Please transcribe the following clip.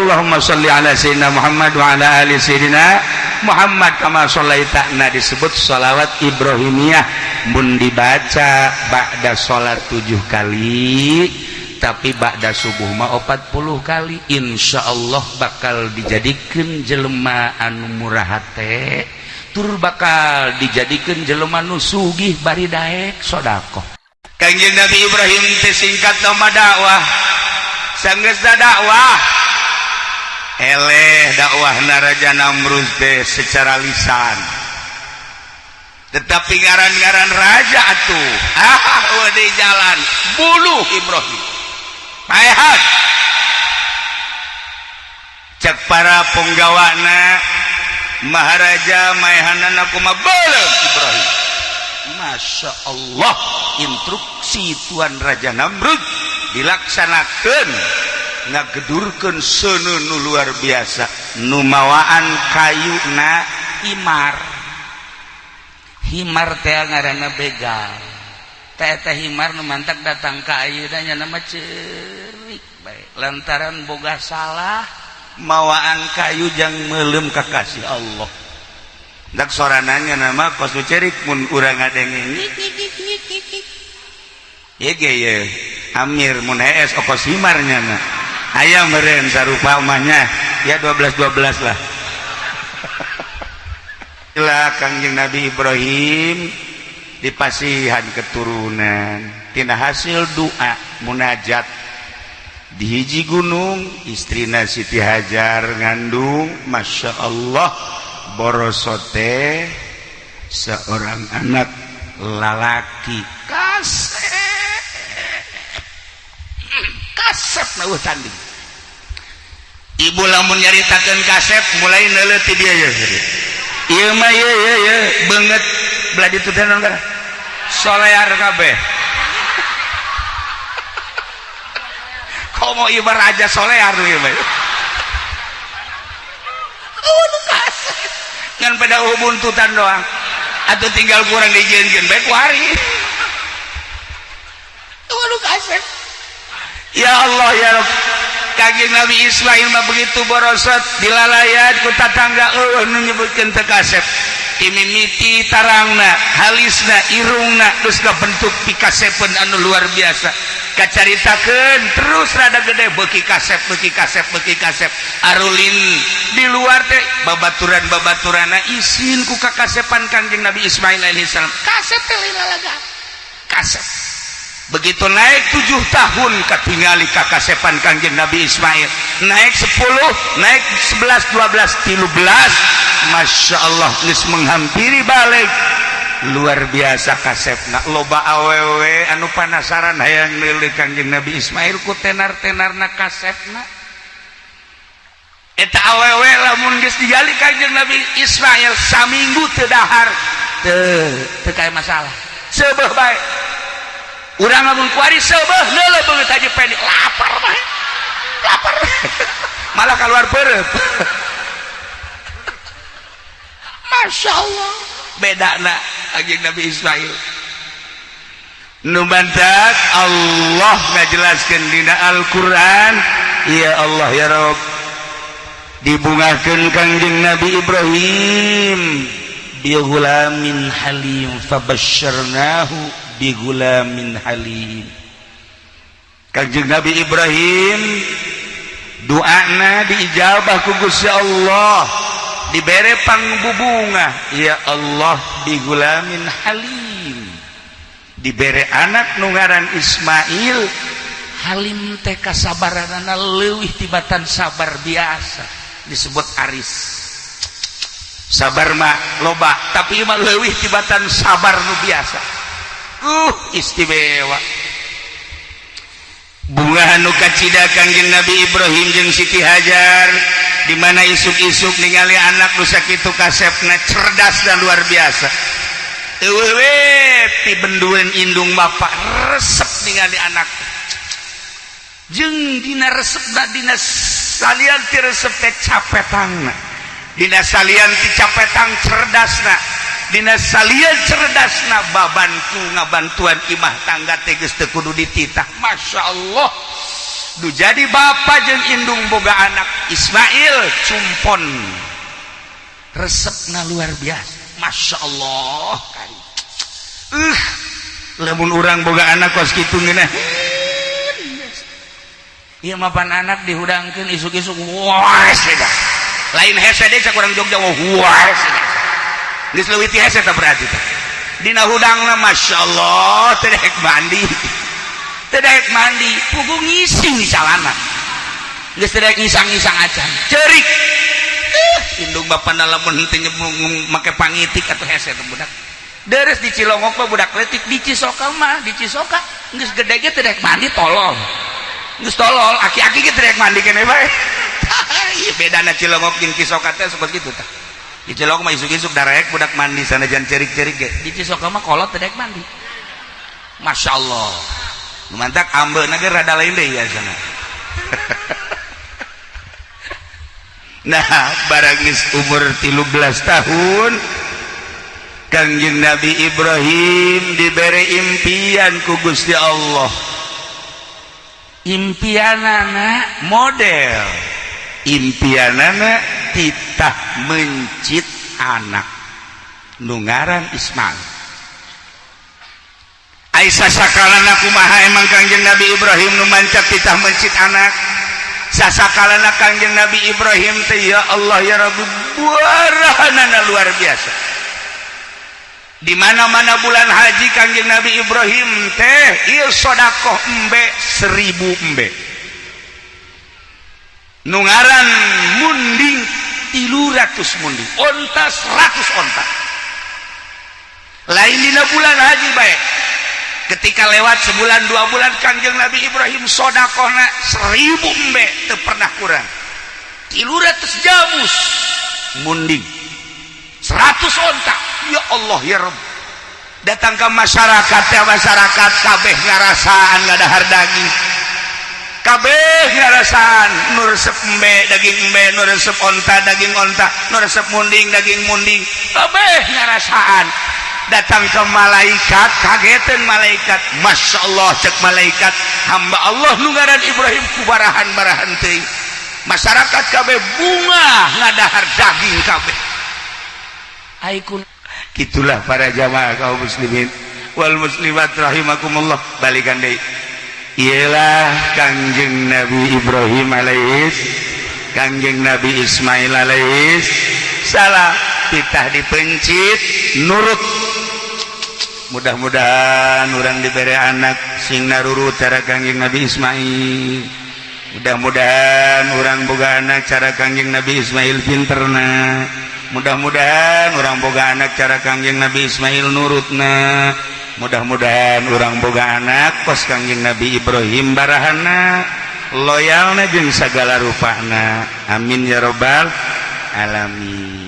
Allahumma sholli ala sayyidina Muhammad wa ala ali sayyidina Muhammad kama shallaita. Nah, disebut sholawat Ibrahimiyah mun dibaca ba'da sholat 7 kali, tapi ba'da subuh mah 40 kali. Insya Allah bakal dijadikan jelema anu murah hate, tur bakal dijadikan jelema nu sugih bari daek sodakoh. Kangjeng Nabi Ibrahim teh singkat nama dakwah, sanggeus dakwah eleh dakwah Raja Namrud teh secara lisan, tetapi ngaran-ngaran raja atuh ah di jalan bunuh Ibrahim, paehan. Cek para penggawana, "Maharaja, maehanana kumaha beuleum Ibrahim." Masya Allah, instruksi Tuan Raja Namrud dilaksanakan, ngagedurkeun seuneu nu luar biasa, nu mawaan kayuna himar. Himar teh ngaranna begal teh. Teh himar nu mantak datang ka ayeuna nya nama ceurik bae lantaran boga salah, mawaan kayu jang meuleum kakasih Allah. Dak sorananya nama kos nu cerik mun urang ngadenge ye ge ye Amir mun hees okos himarnya na aya meureun sarupa mah ya 12 12 lah lah. Kangjeng Nabi Ibrahim dipasihan keturunan tina hasil doa munajat di hiji gunung. Istrina Siti Hajar ngandung. Masya Allah, borosote seorang anak lalaki kasep kasep na tanding. Ibu lamun nyaritakeun kasep mulai neuleuh ti dia ya. Ieu mah ye ye ye beungeut belah ditu teh naon kana solear kabeh. Komo ieu mah raja solear ieu mah. Oh, nu kasep ngan pada buntutan doang atau tinggal kurang dijieunkeun bae ku hari. Waduh, kasep. Ya Allah ya Rabb. Kangjeng Nabi Ismail mah begitu borosot dilalayat ku tatangga, eueuh nu nyebutkeun teu kasep. Timimiti tarangna, halisna, irungna geus kabentuk pikasepeun anu luar biasa. Kacaritakeun terus rada gede beuki kasep, beuki kasep, beuki kasep. Arulin di luar teh babaturan-babaturanna isin ku kakasepan Kangjeng Nabi Ismail alaihissalam. Kasep teh lain lalaga. Kasep. Begitu naik 7 tahun katingali kakasepan Kangjeng Nabi Ismail, naik 10, naik 11, 12, 13, Masya Allah, geus menghampiri balig, luar biasa kasepna. Loba awewe anu panasaran hayang neuleuh Kangjeng Nabi Ismail ku tenar-tenarna kasepna. Eta awewe lamun geus digali Kangjeng Nabi Ismail saminggu teu dahar teu teu kaya masalah, seubeuh bae. Urang lamun kuari seubeuh neuleuh beungeut Haji Pendi, lapar mah lapar, malah keluar perep. Masya Allah, beda na Kangjeng Nabi Ismail. Nu mantak Allah ngajelaskeun dina Al-Qur'an, ya Allah ya Rabb, dibungakeun Kangjeng Nabi Ibrahim bi ghulamin halim, fabasyarnahu bi ghulamin halim. Kangjeng Nabi Ibrahim doana diijabah ku Gusti Allah, dibere pangbubunga, ya Allah, bi ghulamin halim, dibere anak nu ngaran Ismail. Halim teh kasabaranana leuwih tibatan sabar biasa, disebut aris. Sabar mah loba, tapi mah leuwih tibatan sabar nu biasa. Istimewa bunga nu kacida Kangjeng Nabi Ibrahim jeung Siti Hajar, di mana isuk-isuk ningali anak nu sakitu kasepna, cerdas dan luar biasa. Eueuh we pibendueun indung bapak resep ningali anak, jeung dina resepna, dina salian ti resep teh capetangna, dina salian ti capetang cerdasna, dina salian cerdasna babantu ngabantuan imah tangga teh geus teu kudu dititah. Masya Allah. Nu jadi bapak jeung indung boga anak Ismail cumpon. Resepna luar biasa. Masya Allah. Lamun urang boga anak kos kitu ngeunah. Ieu mapan anak dihudangkeun isuk-isuk, wah, hese. Lain hese deui, cak urang Jogja, wah, hese. Geus leuwih ti hese tah berarti tah. Dina hudangna, Masya Allah, teu daek mandi. Teu daek mandi, puguh ngising di calana. Geus teu daek ngisang-ngisang acan. Ceurik. Indung bapana lamun henteu make pangitik atau hese teh budak. Deres di Cilongok mah budak leutik, di Cisoka mah, di Cisoka geus gede ge teu daek mandi, tolol. Geus tolol, aki-aki ge teu daek mandi keneh bae. Ieu bedana Cilongok jeung Cisoka teh sok kitu tah. Di Cilongok mah isuk-isuk darek budak mandi sanajan ceurik-ceurik ge. Di Cisoka mah kolot teu daek mandi. Masya Allah. Nu mantak ambeuna ge rada lain deui ya sana. Nah, barang geus umur 13 tahun, Kangjeng Nabi Ibrahim diberi impian ku Gusti Allah. Impianana model, impianana titah mencit anak nu ngaran Ismail. Ai sasakalana kumaha emang Kangjeng Nabi Ibrahim nu mancap titah mencit anak? Sasakalana Kangjeng Nabi Ibrahim teh, ya Allah ya Rabbi, buarahanana luar biasa. Di mana-mana bulan haji, Kangjeng Nabi Ibrahim teh ieu sodakoh embe 1000 embe. Nu ngaran munding 300 munding, onta 100 onta. Lain dina bulan haji bae. Ketika lewat sebulan 2 bulan, Kangjeng Nabi Ibrahim sodakohna 1000 embe teu pernah kurang. 300 jamus munding, 100 onta. Ya Allah ya Rabb, datang ke masyarakat ya, masyarakat kabeh ngarasaan ngadahar daging, kabeh ngarasaan nu resep embe daging embe, nu resep onta daging onta, nu resep munding daging munding, kabeh ngarasaan. Datang ke malaikat, kagetan malaikat. Masya Allah, cek malaikat, hamba Allah nu ngaran Ibrahim kubarahan-barahan teuing, masyarakat kabeh bunga ngadahar daging kabeh. Aikun gitulah para jamaah kaum muslimin wal muslimat rahimakumullah. Balikan deui, ialah Kangjeng Nabi Ibrahim alaihis, Kangjeng Nabi Ismail alaihis salam titah dipencit nurut. Mudah-mudahan urang diberi anak sing narurut cara Kangjeng Nabi Ismail. Mudah-mudahan urang boga anak cara Kangjeng Nabi Ismail pinterna. Mudah-mudahan urang boga anak cara Kangjeng Nabi Ismail nurutna. Mudah-mudahan urang boga anak kos Kangjeng Nabi Ibrahim barahana, loyalna jeung sagala rupana. Amin ya robbal alamin.